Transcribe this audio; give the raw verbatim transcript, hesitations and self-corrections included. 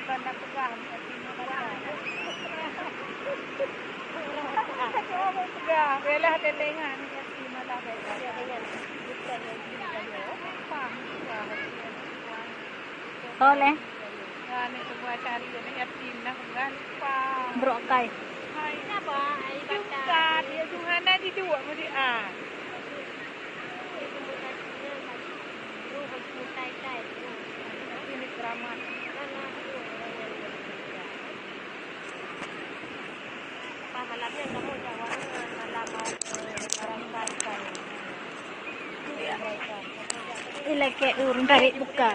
Banda peugah, ni F T ni banda. Cuma mau peugah, belah telengan ni F T malah beda. Bukan yang gini tadi. Paham juga, tapi yang tuan. Soleh. Ya, ni sebuah cari ni F T nah peugah lupa. Brok kai. Hai. Kenapa? Ai Suka dia Tuhan dah di dua mesti ah. Ini keramat. Pas malam ni kamu jak warung malam mau ke Barangkali. Ilakée ureuëng tarék buka.